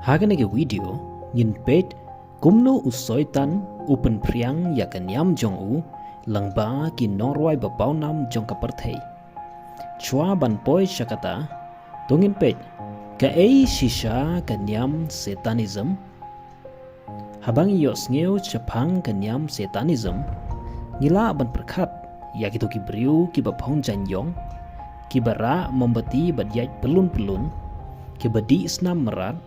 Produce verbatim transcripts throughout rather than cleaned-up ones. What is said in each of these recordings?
Ha kane ka video ngin peit kumno u Soitan u pynphriang ïa ka niam jong u lyngba ki nongrwai ba pawnam jong ka pyrthei. Shuwa ban poi sha kata, to ngin peit kaei shisha ka niam Satanism. Haba ngi ïohsngew shaphang ka niam Satanism, ngi lah ban pyrkhat ïa kito ki briew kiba phong jaiñïong, kiba rah mombati bad ïaid pyllun pyllun, kiba dih snam mrad,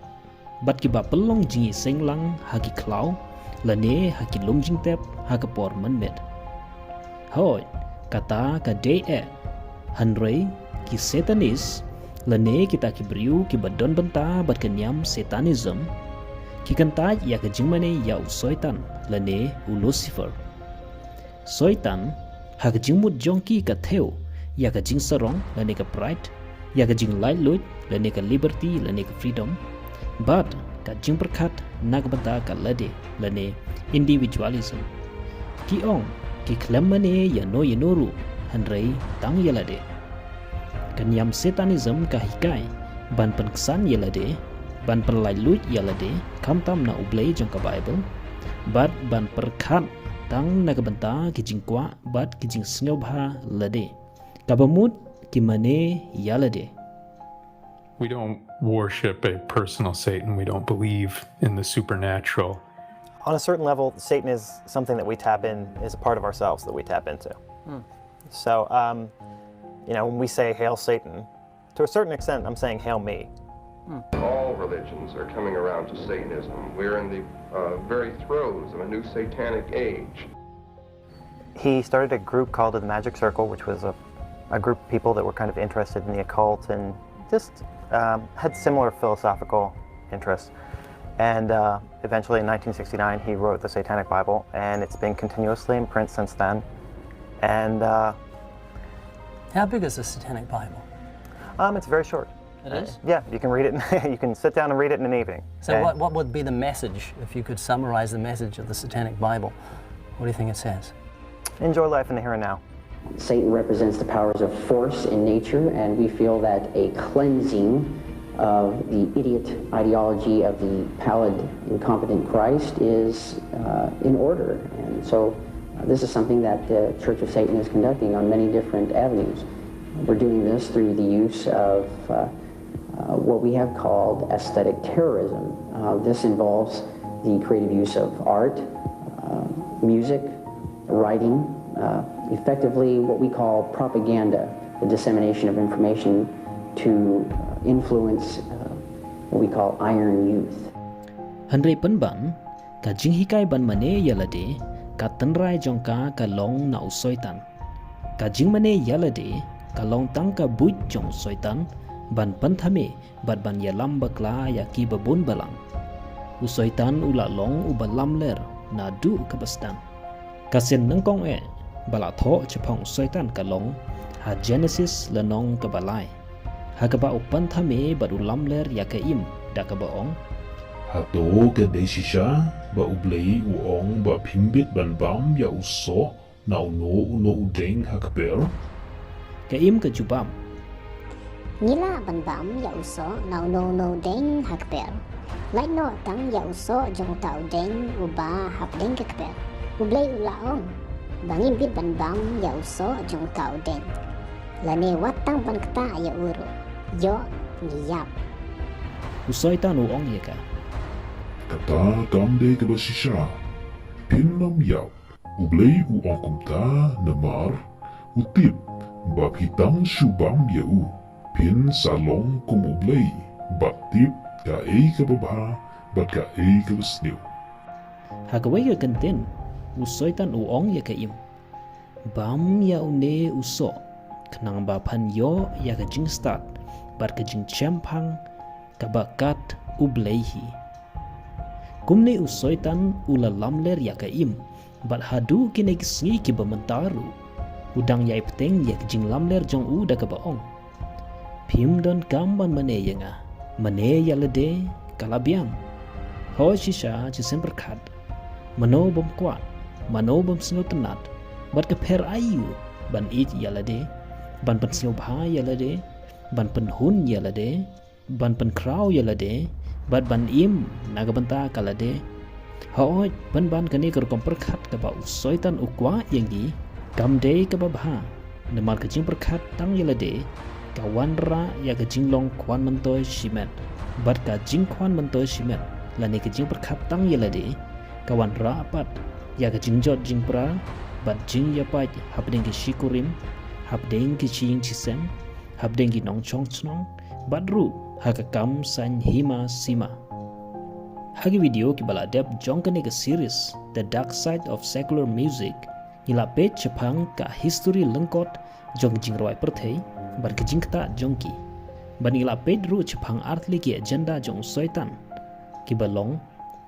bad kiba pynlong jingïaseng lang ha ki khlaw lane ha ki lum jingtep ha ka por mynmiet. Hooid, kata ka dei eh. Hynrei ki Satanist lane kita ki briew kiba don bynta bad ka niam Satanism, ki kyntait ïa ka jingmane ïa u Soitan lane u Lucifer. Soitan, ha ka jingmut jong ki, ka thew ïa ka jingsarong lane ka pride, ïa ka jinglaitluid lane ka liberty lane ka freedom, bad ka jingpyrkhat na ka bynta ka lade lane individualism. Ki ong ki khlem mane ïa no ïa no ruh hynrei tang ïa lade. Ka niam Satanism ka hikai ban pynksan ïa lade, ban pynlaitluid ïa lade khamtam na U Blei jong ka Baibl, bad ban pyrkhat tang na ka bynta ki jingkwah bad ki jingsngewbha lade. Kaba mut ki mane ïa lade. We don't worship a personal Satan. We don't believe in the supernatural. On a certain level, Satan is something that we tap in, is a part of ourselves that we tap into. So, um, you know, when we say, "Hail Satan," to a certain extent, I'm saying, "Hail me." All religions are coming around to Satanism. We're in the uh, very throes of a new satanic age. He started a group called the Magic Circle, which was a, a group of people that were kind of interested in the occult and just um, had similar philosophical interests. And uh, eventually in nineteen sixty-nine, he wrote the Satanic Bible, and it's been continuously in print since then. And uh, How big is the Satanic Bible? Um, it's very short. It is? Yeah, you can read it. You can sit down and read it in an evening. So, what, what would be the message, if you could summarize the message of the Satanic Bible? What do you think it says? Enjoy life in the here and now. Satan represents the powers of force in nature, and we feel that a cleansing of the idiot ideology of the pallid, incompetent Christ is uh, in order. And so, uh, this is something that the Church of Satan is conducting on many different avenues. We're doing this through the use of uh, uh, what we have called aesthetic terrorism. Uh, this involves the creative use of art, uh, music, writing, uh, effectively what we call propaganda, the dissemination of information to influence uh, what we call iron youth. Hynrei pynban, ka jinghikai ban mane ïa lade, ka tynrai jong ka ka long na u Soitan. Ka jingmane ïa lade ka long tang ka buit jong u Soitan ban pynthame bad ban ïalam bakla ïa ki babun balang. U Soitan u la long uba lamler naduh kaba sdang. Ka sien nyngkong eh ba la thoh shaphang u Soitan ka long ha Genesis lynnong kaba lai, ha kaba u pynthame bad u lamler ïa ka im da kaba ong: Hato ka dei shisha ba U Blei u ong ba phim bit ban bam ïa u soh na uno uno u deng ha kper? Ka im ka jubab: Ngi lah ban bam ïa u soh na uno uno u deng ha kper. Lait noh tang ïa u soh jong uta u deng uba hapdeng ka kper. U Blei u la ong ba ngim bit ban bam ïa u soh jong uta u deng, lane wat tang ban ktah ïa u ruh. Ïoh, ngi ïap. U Soitan u ong ïa ka: Kata kam dei kaba shisha. Phin ym ïap. U Blei u ong kumta namar u tip ba phi tang shu bam ïa u, phin sa long kum U Blei bad tip kaei kaba bha bad kaei kaba sniew. Ha kawei ka kyntien, u Soitan u ong ïa ka im: Bam ïa une u soh, khnang ba phan ïoh ïa ka jingstad bad ka jingshemphang kaba kat U Blei hi. Kumne u Soitan u la lamler ïa ka im, bad haduh kine ki sngi kiba mynta ruh u dang ïai bteng ïa ka jinglamler jong u da kaba ong: Phim donkam ban mane ïa nga. Mane ïa lade ka la biang. Hooid shisha, shisien pyrkhat. Mano bym kwah, mano bym sngewtynnat, bad ka pher aïu ban ïeit ïa lade, ban pynsngewbha ïa lade, ban pynhun ïa lade, ban pynkhraw ïa lade, bad ban im na ka bynta ka lade. Hooid, pynban kane ka rukom pyrkhat kaba u Soitan u kwah ïa ngi kam dei kaba bha, namar ka jingpyrkhat tang ïa lade ka wanrah ïa ka jinglong khwan myntoi shimet, bad ka jingkhwan myntoi shimet lane ka jingpyrkhat tang ïa lade ka wanrah pat ïa ka jingjot jingpra bad jingïapait hapdeng ki shikurim, hapdeng ki shiïing shisem, hapdeng ki nongshong shnong, bad ruh ha ka kam saiñ hima sima. Ha ki video kiba la dep jong kane ka series The Dark Side of Secular Music, ngi la peit shaphang ka history lyngkot jong ka jingrwai pyrthei bad ka jingktah jong ki. Bad ngi la peit ruh shaphang artylli ki agenda jong u Soitan, kiba long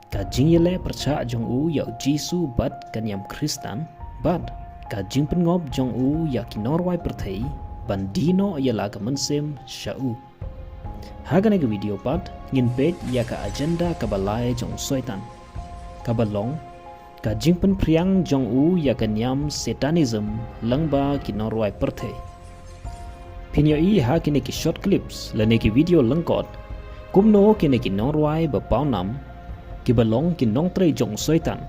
ka jingïaleh pyrshah jong u ïa u Jisu bad ka niam Khristan, bad ka jingpynngop jong u ïa ki nongrwai pyrthei ban die noh ïa la ka mynsiem sha u. Ha kane ka video pat ngin peit ïa ka agenda kaba lai jong u Soitan, kaba long ka jingpynphriang jong u ïa ka niam Satanism lyngba ki nongrwai pyrthei. Phin ïohi ha kine ki short clips lane ki video lyngkot kumno kine ki nongrwai ba pawnam, kiba long ki nongtrei jong u Soitan,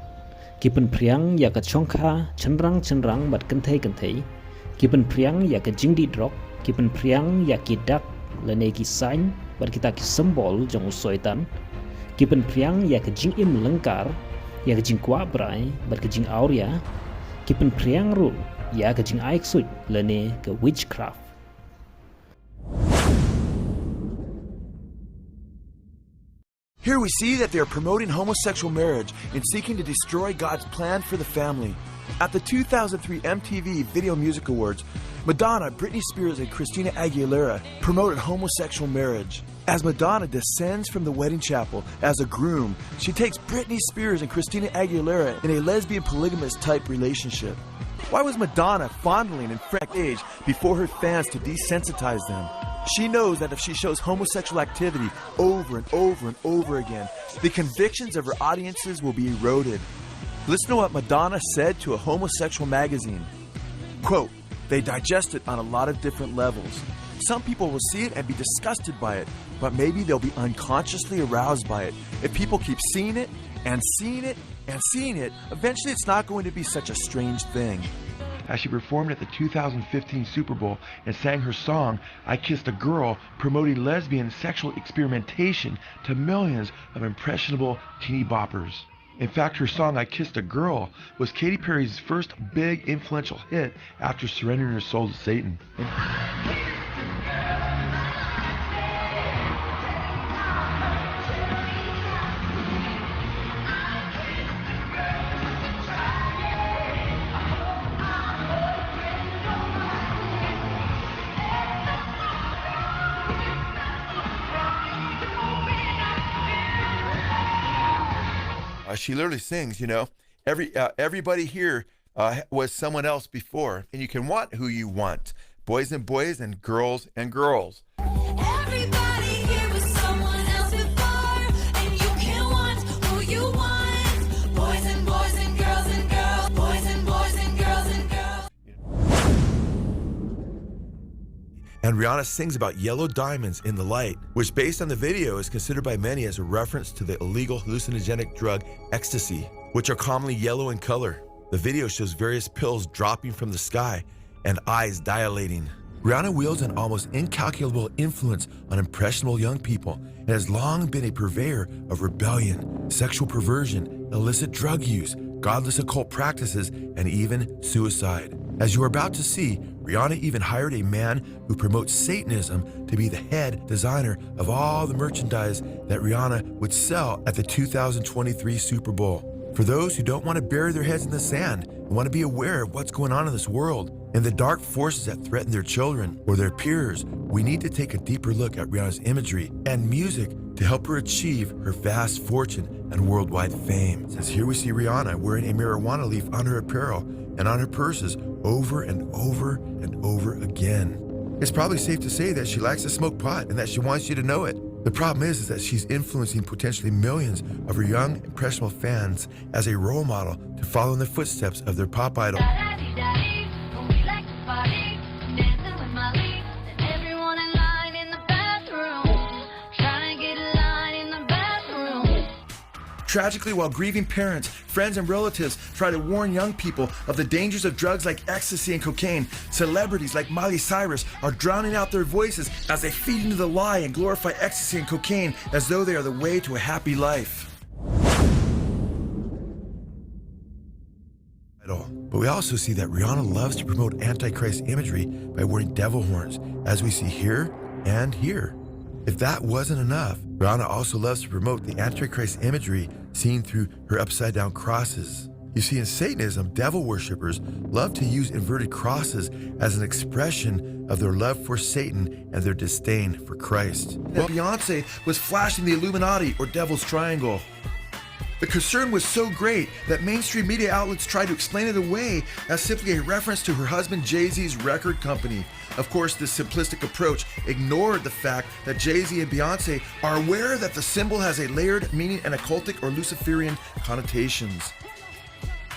ki pynphriang ïa ka shongkha shynrang shynrang bad kynthei kynthei, ki pynphriang ïa ka jingdih drok, ki pynphriang ïa ki dak lane ki sign bad kita ki symbol jong u Soitan, ki pynphriang ïa ka jingim lyngkar, ïa ka jingkwah brai bad ka jingawria, ki pynphriang ruh ïa ka jingai ksuid lane ka witchcraft. Here we see that they are promoting homosexual marriage and seeking to destroy God's plan for the family. At the two thousand three M T V Video Music Awards, Madonna, Britney Spears, and Christina Aguilera promoted homosexual marriage. As Madonna descends from the wedding chapel as a groom, she takes Britney Spears and Christina Aguilera in a lesbian polygamous type relationship. Why was Madonna fondling and frank age before her fans to desensitize them? She knows that if she shows homosexual activity over and over and over again, the convictions of her audiences will be eroded. Listen to what Madonna said to a homosexual magazine. Quote, "They digest it on a lot of different levels. Some people will see it and be disgusted by it, but maybe they'll be unconsciously aroused by it. If people keep seeing it and seeing it and seeing it, eventually it's not going to be such a strange thing." As she performed at the two thousand fifteen Super Bowl and sang her song, "I Kissed a Girl," promoting lesbian sexual experimentation to millions of impressionable teeny boppers. In fact, her song, "I Kissed a Girl," was Katy Perry's first big influential hit after surrendering her soul to Satan. Uh, she literally sings, you know, every uh, everybody here uh, was someone else before, and you can want who you want, boys and boys, and girls and girls. Everybody here was someone else before, and you can want who you want, boys and boys and girls and girls, boys and boys and girls and girls. And Rihanna sings about yellow diamonds in the light, which, based on the video, is considered by many as a reference to the illegal hallucinogenic drug ecstasy, which are commonly yellow in color. The video shows various pills dropping from the sky and eyes dilating. Rihanna wields an almost incalculable influence on impressionable young people and has long been a purveyor of rebellion, sexual perversion, illicit drug use, godless occult practices, and even suicide. As you are about to see, Rihanna even hired a man who promotes Satanism to be the head designer of all the merchandise that Rihanna would sell at the two thousand twenty-three Super Bowl. For those who don't want to bury their heads in the sand and want to be aware of what's going on in this world and the dark forces that threaten their children or their peers, we need to take a deeper look at Rihanna's imagery and music to help her achieve her vast fortune and worldwide fame. Since here we see Rihanna wearing a marijuana leaf on her apparel and on her purses over and over and over again. It's probably safe to say that she likes to smoke pot and that she wants you to know it. The problem is, is that she's influencing potentially millions of her young, impressionable fans as a role model to follow in the footsteps of their pop idol. Everyone in line in the bathroom, trying to get a line in the bathroom. Tragically, while grieving parents, friends, and relatives try to warn young people of the dangers of drugs like ecstasy and cocaine, celebrities like Miley Cyrus are drowning out their voices as they feed into the lie and glorify ecstasy and cocaine as though they are the way to a happy life. At all. But we also see that Rihanna loves to promote Antichrist imagery by wearing devil horns, as we see here and here. If that wasn't enough, Rihanna also loves to promote the Antichrist imagery seen through her upside down crosses. You see, in Satanism, devil worshippers love to use inverted crosses as an expression of their love for Satan and their disdain for Christ. That Beyonce was flashing the Illuminati or Devil's Triangle. The concern was so great that mainstream media outlets tried to explain it away as simply a reference to her husband Jay Z's record company. Of course, this simplistic approach ignored the fact that Jay Z and Beyonce are aware that the symbol has a layered meaning and occultic or Luciferian connotations.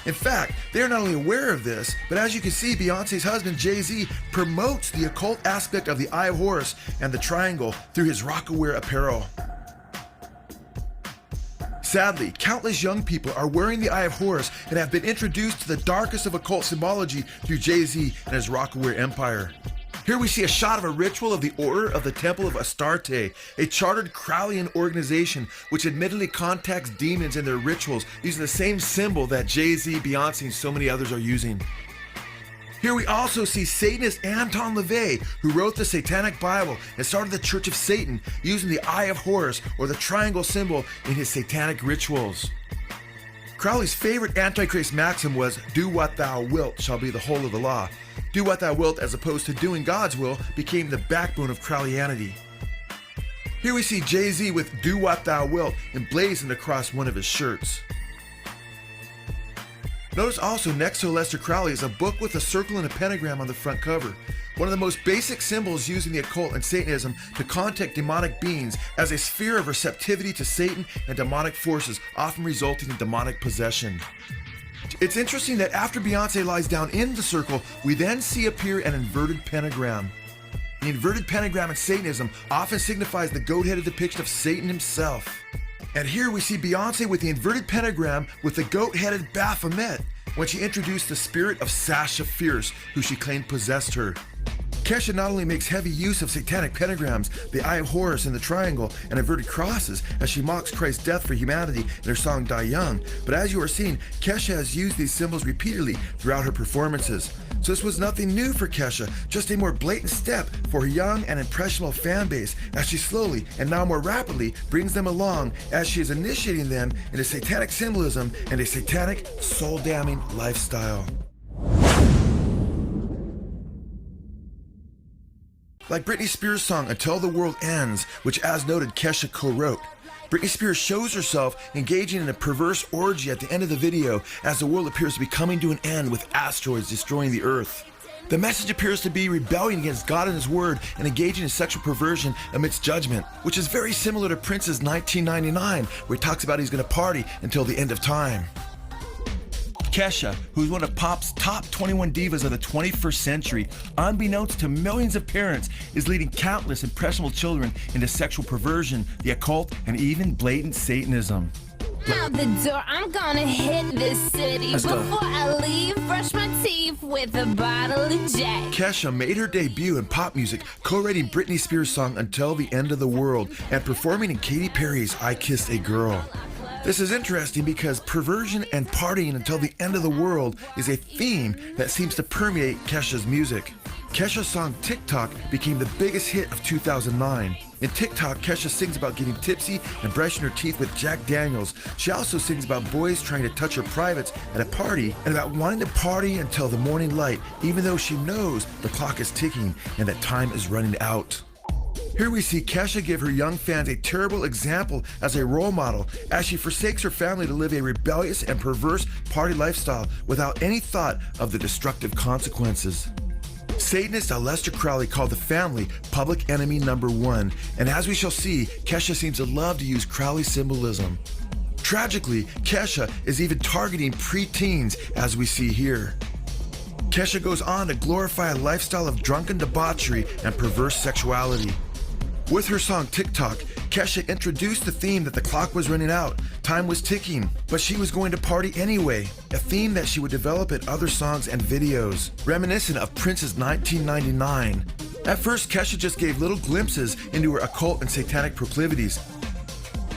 In fact, they are not only aware of this, but as you can see, Beyonce's husband Jay Z promotes the occult aspect of the Eye of Horus and the triangle through his Rocawear apparel. Sadly, countless young people are wearing the Eye of Horus and have been introduced to the darkest of occult symbology through Jay Z and his Rocawear empire. Here we see a shot of a ritual of the Order of the Temple of Astarte, a chartered Crowleyan organization which admittedly contacts demons in their rituals using the same symbol that Jay Z, Beyonce, and so many others are using. Here we also see Satanist Anton LaVey, who wrote the Satanic Bible and started the Church of Satan, using the Eye of Horus or the triangle symbol in his satanic rituals. Crowley's favorite Antichrist maxim was, "Do what thou wilt shall be the whole of the law." "Do what thou wilt" as opposed to "doing God's will" became the backbone of Crowleyanity. Here we see Jay Z with "Do what thou wilt" emblazoned across one of his shirts. Notice also, next to Aleister Crowley is a book with a circle and a pentagram on the front cover, one of the most basic symbols used in the occult and Satanism to contact demonic beings as a sphere of receptivity to Satan and demonic forces, often resulting in demonic possession. It's interesting that after Beyonce lies down in the circle, we then see appear an inverted pentagram. The inverted pentagram in Satanism often signifies the goat headed depiction of Satan himself. And here we see Beyonce with the inverted pentagram with the goat headed Baphomet when she introduced the spirit of Sasha Fierce, who she claimed possessed her. Kesha not only makes heavy use of satanic pentagrams, the Eye of Horus and the triangle, and inverted crosses as she mocks Christ's death for humanity in her song Die Young, but as you are seeing, Kesha has used these symbols repeatedly throughout her performances. So this was nothing new for Kesha, just a more blatant step for her young and impressionable fan base as she slowly and now more rapidly brings them along as she is initiating them into satanic symbolism and a satanic, soul damning lifestyle. Like Britney Spears' song Until the World Ends, which, as noted, Kesha co wrote, Britney Spears shows herself engaging in a perverse orgy at the end of the video as the world appears to be coming to an end with asteroids destroying the Earth. The message appears to be rebellion against God and His Word and engaging in sexual perversion amidst judgment, which is very similar to Prince's nineteen ninety-nine, where he talks about he's going to party until the end of time. Kesha, who is one of pop's top twenty-one divas of the twenty-first century, unbeknownst to millions of parents, is leading countless impressionable children into sexual perversion, the occult, and even blatant Satanism. Out the door, I'm gonna hit this city. Before I leave, brush my teeth with a bottle of Jack. Kesha made her debut in pop music, co-writing Britney Spears' song Until the End of the World and performing in Katy Perry's I Kissed a Girl. This is interesting because perversion and partying until the end of the world is a theme that seems to permeate Kesha's music. Kesha's song TikTok became the biggest hit of two thousand nine. In TikTok, Kesha sings about getting tipsy and brushing her teeth with Jack Daniels. She also sings about boys trying to touch her privates at a party and about wanting to party until the morning light, even though she knows the clock is ticking and that time is running out. Here we see Kesha give her young fans a terrible example as a role model as she forsakes her family to live a rebellious and perverse party lifestyle without any thought of the destructive consequences. Satanist Aleister Crowley called the family public enemy number one, and as we shall see, Kesha seems to love to use Crowley symbolism. Tragically, Kesha is even targeting preteens, as we see here. Kesha goes on to glorify a lifestyle of drunken debauchery and perverse sexuality. With her song TikTok, Kesha introduced the theme that the clock was running out, time was ticking, but she was going to party anyway, a theme that she would develop in other songs and videos, reminiscent of Prince's nineteen ninety-nine. At first, Kesha just gave little glimpses into her occult and satanic proclivities.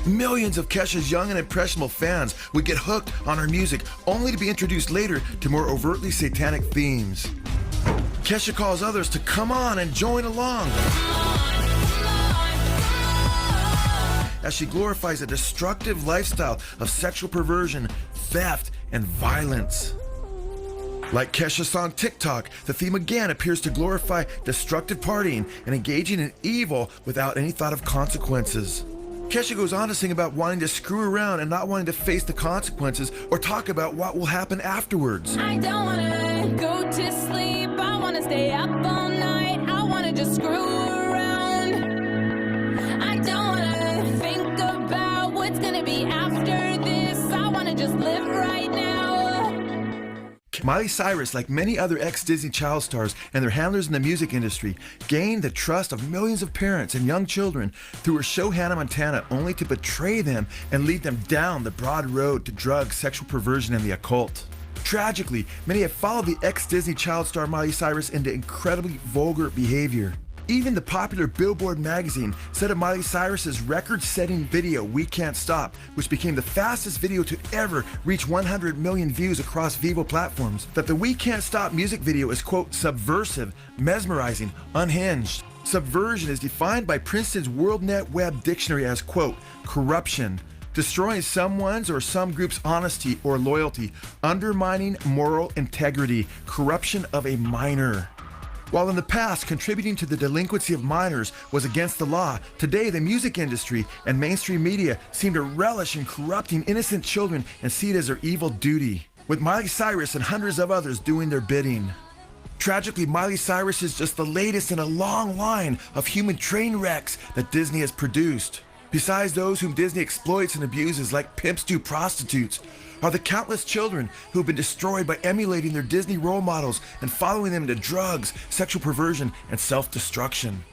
Millions of Kesha's young and impressionable fans would get hooked on her music, only to be introduced later to more overtly satanic themes. Kesha calls others to come on and join along as she glorifies a destructive lifestyle of sexual perversion, theft, and violence. Like Kesha's song TikTok, the theme again appears to glorify destructive partying and engaging in evil without any thought of consequences. Kesha goes on to sing about wanting to screw around and not wanting to face the consequences or talk about what will happen afterwards. I don't wanna go to sleep. I wanna stay up all night. I wanna just screw around. I don't wanna think about what's gonna be after this. I wanna just live right now. Miley Cyrus, like many other ex Disney child stars and their handlers in the music industry, gained the trust of millions of parents and young children through her show Hannah Montana, only to betray them and lead them down the broad road to drugs, sexual perversion, and the occult. Tragically, many have followed the ex Disney child star Miley Cyrus into incredibly vulgar behavior. Even the popular Billboard magazine said of Miley Cyrus's record setting video, We Can't Stop, which became the fastest video to ever reach one hundred million views across Vevo platforms, that the We Can't Stop music video is, quote, subversive, mesmerizing, unhinged. Subversion is defined by Princeton's WorldNet Web Dictionary as, quote, corruption, destroying someone's or some group's honesty or loyalty, undermining moral integrity, corruption of a minor. While in the past, contributing to the delinquency of minors was against the law, today the music industry and mainstream media seem to relish in corrupting innocent children and see it as their evil duty, with Miley Cyrus and hundreds of others doing their bidding. Tragically, Miley Cyrus is just the latest in a long line of human train wrecks that Disney has produced. Besides those whom Disney exploits and abuses like pimps do prostitutes, are the countless children who have been destroyed by emulating their Disney role models and following them into drugs, sexual perversion, and self destruction.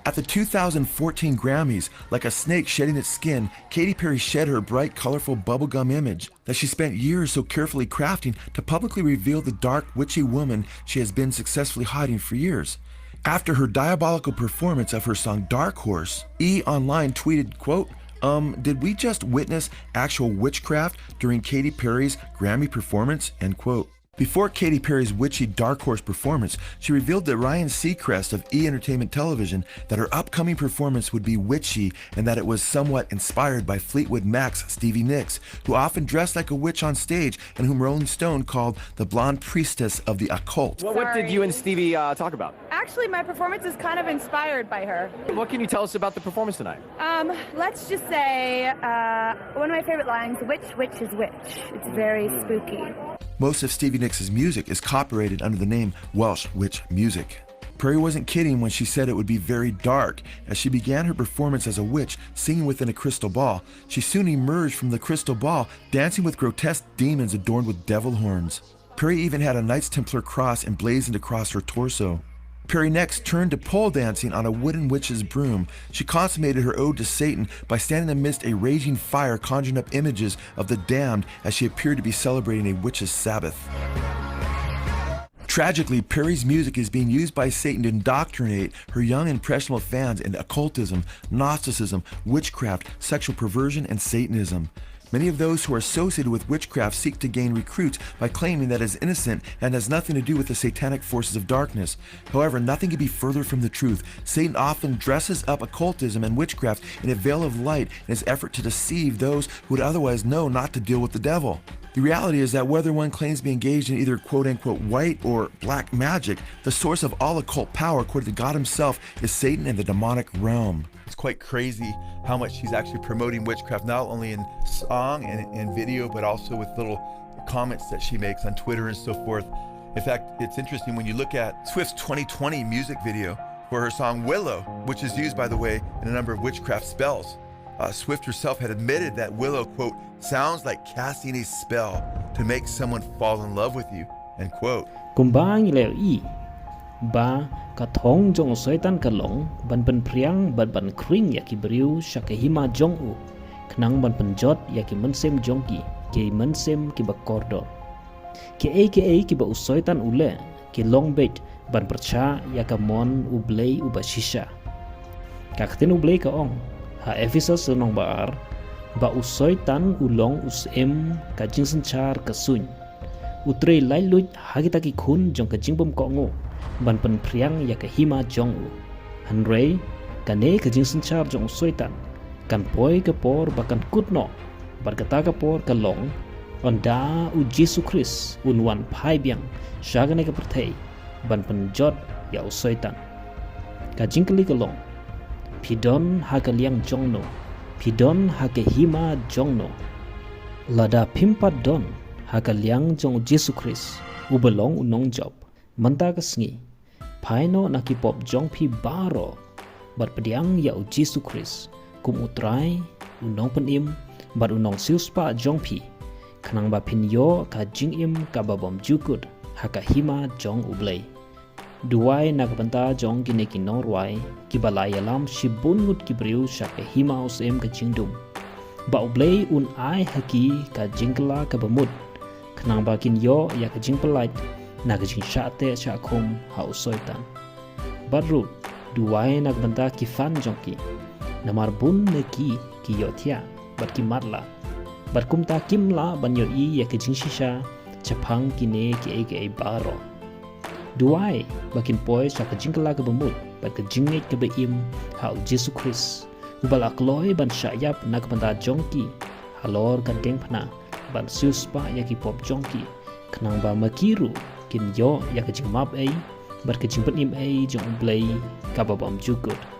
At the two thousand fourteen Grammys, like a snake shedding its skin, Katy Perry shed her bright, colorful bubblegum image that she spent years so carefully crafting to publicly reveal the dark, witchy woman she has been successfully hiding for years. After her diabolical performance of her song Dark Horse, E Online tweeted, quote, um, did we just witness actual witchcraft during Katy Perry's Grammy performance? End quote. Before Katy Perry's witchy Dark Horse performance, she revealed to Ryan Seacrest of E Entertainment Television that her upcoming performance would be witchy and that it was somewhat inspired by Fleetwood Mac's Stevie Nicks, who often dressed like a witch on stage and whom Rolling Stone called the blonde priestess of the occult. What, what did you and Stevie uh, talk about? Actually, my performance is kind of inspired by her. What can you tell us about the performance tonight? Um, let's just say uh, one of my favorite lines: "Which witch is which?" It's very spooky. Most of Stevie Nicks' music is copyrighted under the name Welsh Witch Music. Perry wasn't kidding when she said it would be very dark. As she began her performance as a witch, singing within a crystal ball, she soon emerged from the crystal ball, dancing with grotesque demons adorned with devil horns. Perry even had a Knights Templar cross emblazoned across her torso. Perry next turned to pole dancing on a wooden witch's broom. She consummated her ode to Satan by standing amidst a raging fire, conjuring up images of the damned as she appeared to be celebrating a witch's Sabbath. Tragically, Perry's music is being used by Satan to indoctrinate her young, impressionable fans into occultism, Gnosticism, witchcraft, sexual perversion, and Satanism. Many of those who are associated with witchcraft seek to gain recruits by claiming that it is innocent and has nothing to do with the satanic forces of darkness. However, nothing could be further from the truth. Satan often dresses up occultism and witchcraft in a veil of light in his effort to deceive those who would otherwise know not to deal with the devil. The reality is that whether one claims to be engaged in either quote unquote white or black magic, the source of all occult power, according to God Himself, is Satan and the demonic realm. It's quite crazy how much she's actually promoting witchcraft, not only in song and in video, but also with little comments that she makes on Twitter and so forth. In fact, it's interesting when you look at Swift's twenty twenty music video for her song Willow, which is used, by the way, in a number of witchcraft spells. Uh, Swift herself had admitted that Willow, quote, sounds like casting a spell to make someone fall in love with you, end quote. Kumba ngi la ïohi, Ba ka thong jong u Soitan ka long ban pynphriang bad ban khring ïa ki briew sha ka hima jong u, khnang ban pynjot ïa ki mynsiem jong ki, ki mynsiem kiba kordor. Kiei kiei kiba u Soitan u leh, ki long beit ban pyrshah ïa ka mon U Blei uba shisha. Ka ktien U Blei ka ong ha Ephesos lynnong ba ar, ba u Soitan u long u syiem ka jingsynshar ka suiñ. U trei laitluid ha kita ki khun jong ka jingbymkohnguh ban pynphriang ïa ka hima jong u. Hynrei kane ka jingsynshar jong u Soitan kan poi ka por ba kan kut noh, bad kata ka por ka long ynda u Jisu Khrist un wan phai biang sha kane ka pyrthei ban pynjot ïa u Soitan. Ka jingkylli ka long, phi don ha ka liang jong no? Phi don ha ka hima jong no? Lada phim pat don ha ka liang jong u Jisu Khrist uba long u nongjop, mynta ka sngi phai noh na ki pop jong phi baroh bad pdiang ïa u Jisu Khrist kum u Trai, u Nongpynim bad u Nongsiewspah jong phi, khnang ba phin ïoh ka jingim kaba bymjukut ha ka hima jong U Blei. Duwai na ka bynta jong kine ki nongrwai kiba la ïalam shibun ngut ki briew sha ka hima u Syiem ka jingdum, ba U Blei un ai ha ki ka jingkylla kaba mut, khnang ba kin ïoh ïa ka jingpyllait na ka jingshah teh shah khum ha u Soitan. Bad ruh duwai na ka bynta ki fan jong ki, namar bun na ki ki ïohthiah bad ki matlah, bad kumta kim lah ban ïohi ïa ka jingshisha shaphang kine kiei kiei baroh. Duwai ba kin poi sha ka jingkylla kaba mut bad ka jingngeit kaba im ha u Jisu Khrist, uba la kloi ban shah ïap na ka bynta jong ki halor ka diengphna ban siewspah ïa ki pop jong ki, khnang ba ma ki ruh kin ïoh ïa ka jingmap ei bad ka jingpynim ei jong U Blei kaba bymjukut.